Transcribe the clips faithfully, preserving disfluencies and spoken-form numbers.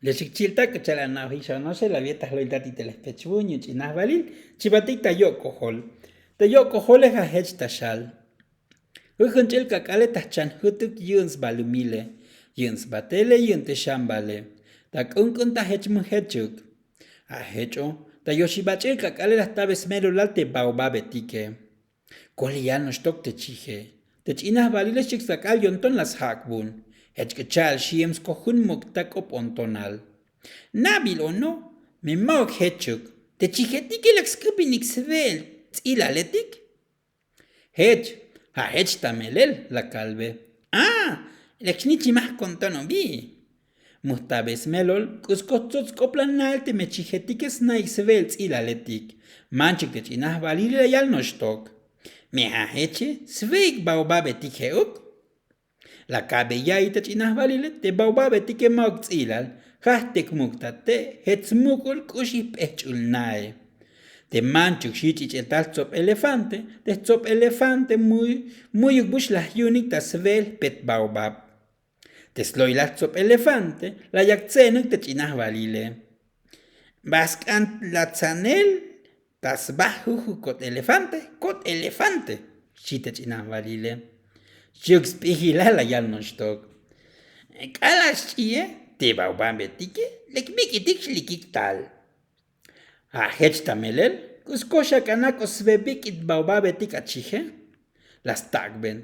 Le xik chiltak k'u cha'al ana'ojik xa onoxe la vieta jloyiltatik te lejpechvun yu'un ch'inajvalil. Chivatik ta yo'kojol. Ta yo'kojole ja' jech ta xal. Jujun ch'il k'ak'ale ta jchan jutuk yu'un svalumile, yu'un svatele yu'un te xambale. Ta k'unk'un ta jech mujechuk. Ja' jech'o ta yoxibach'il k'ak'ale la jtabe smelolal te baobabetike. Kol yal noxtok te chije. Te ch'inajvalile xchuk sak'al yonton la sjak'bun. Jech k'u cha'al xiem skojun muk ta k'op ontonal. Nabil ono, me ma'uk jechuk. Te chijetike lak sk'upinik sve'el ts'ilaletik. Jech ja' jech ta melel, la kalbe. A, lek xnichimaj kontonobi. Mujtabe smelol k'u skoj tsots k'opla na'el teme chijetike sna'ik sve'el ts'ilaletik. Manchuk te ch'inajvalile la yal noxtok. Me ja' jeche sve'ik baobabetik je'uk. La kabe ya'i ta ch'inajvalile te baobabetike ma'uk ts'ilal. Ja' jtek muk ta te' jech smuk'ul k'uxi jp'ejch'ul nae. Te manchuk xi ch'ich'el tal jtsob elefante, te jtsob elefante mu'yuk bu xlaj yu'unik ta sve'el jpet baobab. Te slo'ilal jtsob elefante la yak tse'enuk te ch'inajvalile. Ba sk'an la tsanel ta sba juju kot elefante kot elefante. Xchi te ch'inajvalile. Xchi'uk sp'ijilal la yal noxtok. K'alal xch'i'e te baobabetike lek bik'itik xlikik tal. Ja' jech ta melel k'u skoj xak'anak o svebik'it baobabetik achije. La stak'ben.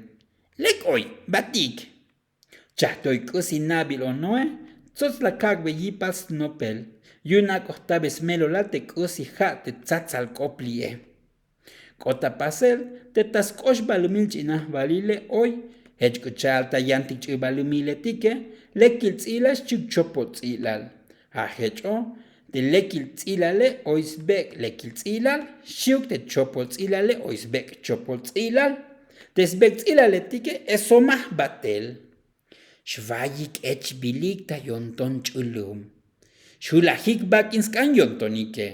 Lek oy batik. Chajtoy k'usi nabil onoe tsots la kak'be yipal snopel. Yu'un ak'o jtabe smelolal te k'usi ja' te tsatsal k'op li'e. K'ot ta pasel te ta sk'ox balumil ch'inaj valile oy. Jech k'u cha'al ta yantik ch'ul balumiletike lekil ts'ilal xchi'uk chopol ts'ilal. Ja' jech'o te lekil ts'ilale oy sbek' lekil ts'ilal xchi'uk te chopol ts'ilale oy sbek' chopol ts'ilal. Te sbek' ts'ilaletike esomaj batel. Xvayik echvilik ta yonton ch'ulum. Xjulajik bak'in sk'an yontonike.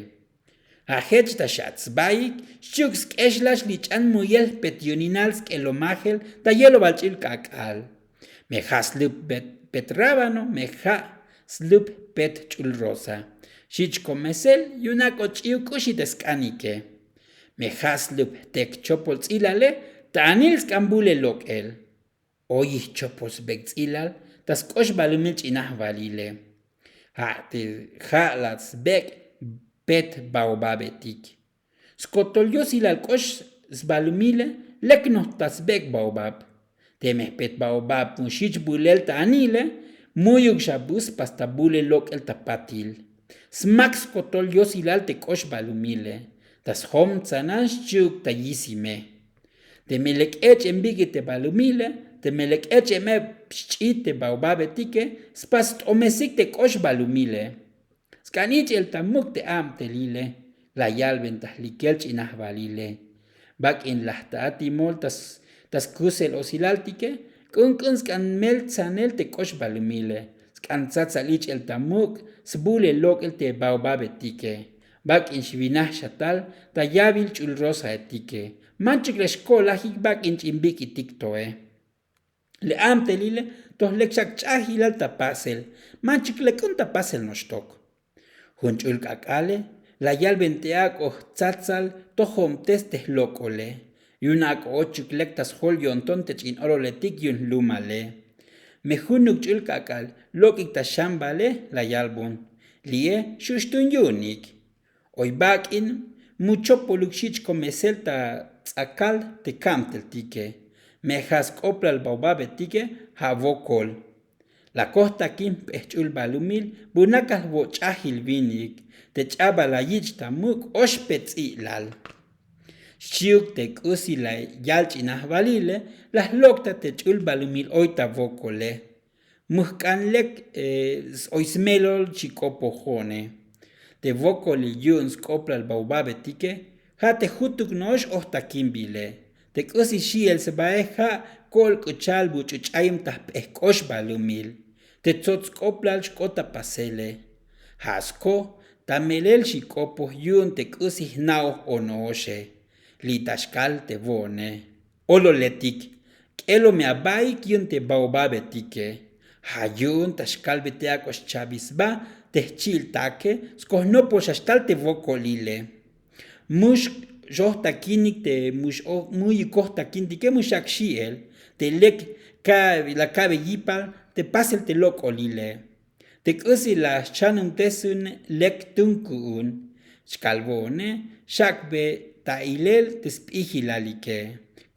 Ja' jech ta xatsbaik xchi'uk sk'exlal xlich'an muyel jpet yuninal sk'elomajel ta yeloval ch'il k'ak'al. Me ja' slup pet rábano me ja' slup pet ch'ul rosa. Xich komesel yu'un ak'o ch'i'uk k'uxi te sk'anike. Me ja' slup jtek chopol ts'ilale ta anil sk'an bulel lok'el. Oyij chopol sbek' ts'ilal ta sk'ox balumil ch'inaj valile. Ja' te ja' la sbek' pet baobabetik. Skotol yosilal k'ox sbalumile lek noj ta sbek' baobab. Teme jpet baobab mu xich bulel ta anile mu'yuk xa bu spas ta bulel lok'el ta patil. Smak skotol yosilal te k'ox balumile ta sjomtsanan xchi'uk ta yisime. Teme lek ech'en bik'it te balumile teme lek ech'en eb xch'i te baobabetike spas st'omesik te k'ox balumile. Sk'an ich'el ta muk' te abtelile. La yalben ta jlikel ch'inaj valile. Bak'in laj ta atimol ta skusel osilaltike. K'unk'un sk'an mel tsanel te k'ox balumile sk'an tsatsal ich'el ta muk' sbulel lok'el te baobabetike. Bak'in xvinaj xa tal ta yavil ch'ul rosaetike. Manchuk laj xko'lajik bak'in ch'in bik'itik toe. Le abtelile toj lek xak ch'ajilal ta pasel. Manchuk lek'un ta pasel noxtok. Jun ch'ul k'ak'ale la yalben te ak'o jtsatsal tojobtes te jlok'ole. Yu'un ak'o ochuk lek ta sjol yonton te ch'in ololetik yu'un jlumale. Me junuk ch'ul k'ak'al lok'ik ta xambale la yalbun. Li'e xuxtun yu'unik. Oy bak'in mu chopoluk xich komesel ta ts'akal te kabteltike. Me ja' sk'oplal baobabetike ja' vokol. La kojtakin jp'ejch'ul balumil bu nakal jvoch'ajil vinik. Te ch'abal la yich' ta muk' oxpe ts'ilal. Xchi'uk te k'usi la yal ch'inaj valile la jlok' ta te ch'ul balumil oy ta vokole. Mujk'an lek oy smelol chi k'opoj jo'one. Te vokolil yu'un sk'oplal baobabetike ja' te jutuk no'ox ojtakinbile. Te k'usi xi'el sbae ja' ko'ol k'u cha'al bu ch'u ch'ayum ta jp'ej k'ox balumil. Te tsots sk'oplal xk'ot ta pasele. Ja' skoj ta melel xi k'opoj yu'un te k'usi jna'oj ono'oxe. Li' ta xkal te vo'one. Ololetik k'elo me abaik yu'un te baobabetike. Ja' yu'un ta xkalbe te ak'o xchavisba te jchi'iltake skoj nopol xa xtal te vokolile. Mux xojtakinik te mux mu'yuk kojtakintike mux ak xi'el te lek la kabe yipal te pasel te lok'olile. Te k'usi la xchanumtesun lek tun ku'un. Chkalvo'one xakbe ta ilel te sp'ijilalike.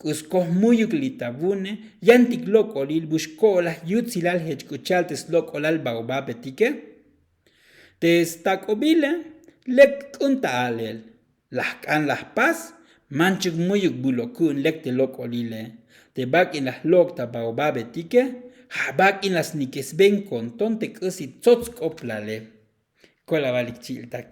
K'uskoj mu'yuk li' ta vune yantik lok'olil vux ko'olaj yutsilal jech k'u cha'al te slok'olal baobabetike. Te stak'obile lek k'un ta a'lel. Laj k'an laj pas manchuk mu'yuk vulo' ku'un lek te lok'olile. Te bak'in laj lok' ta baobabetike ja' bak'in laj snikesben konton te k'usi tsots k'oplale. Kolavalik chi'iltak.